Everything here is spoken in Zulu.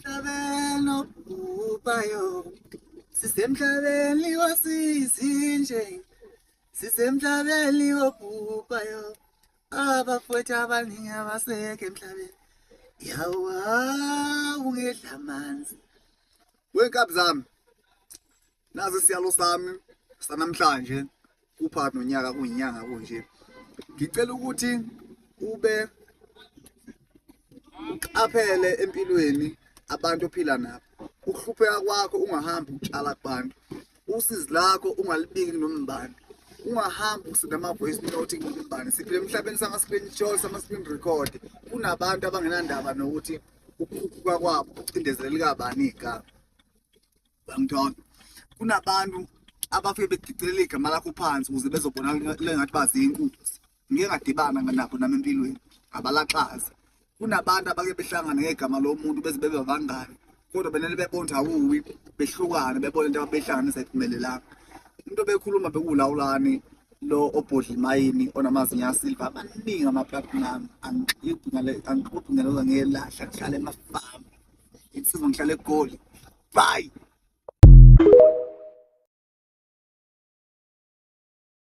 Emhlabeni obhubhayo, sisemhlabeni wasizi nje, sisemhlabeni obhubhayo, abafowethu abaningi abasekho emhlabeni. Yawa ungedla amanzi. Wenkabi zami, nazi isiyalo sami sanamhlanje kuphakathi nonyaka kuyinyanga kunje. Ngicela ukuthi ube uqaphele empilweni abantu ophila nabo. Ukuhlupheka kwakho ungahambi utshala kubantu. Usizi lakho ungalibiki nombani. Ungahambi usenda ama-voice note kumbani. Siphila emhlabeni sama-screenshot, sama-screen record. Kunabantu abangenandaba nokuthi ukukhuphuka kwabo kucindezeleka bani igama. Bangithola. Kunabantu abafike bedicilela igama lakho phansi ukuze bezobona lengathi bazinkunzi. Ngike ngadibana nabo nami empilweni. Abalaxaza. Kunabantu abake behlangana ngegama lomuntu beze bebe abangani. Kodwa benele bebona ukuthi awuwi behlukane bebona into ababehlanganisa iphumelelanga. Umuntu obekhuluma bekuwulawulani lo obhodla imayini onamazinyo asilva amaningi ama-platinum angixubhi ngale angixubhi ngale ngelahla ngihlala emafamu insizwa ngihlala eGoli. Bye.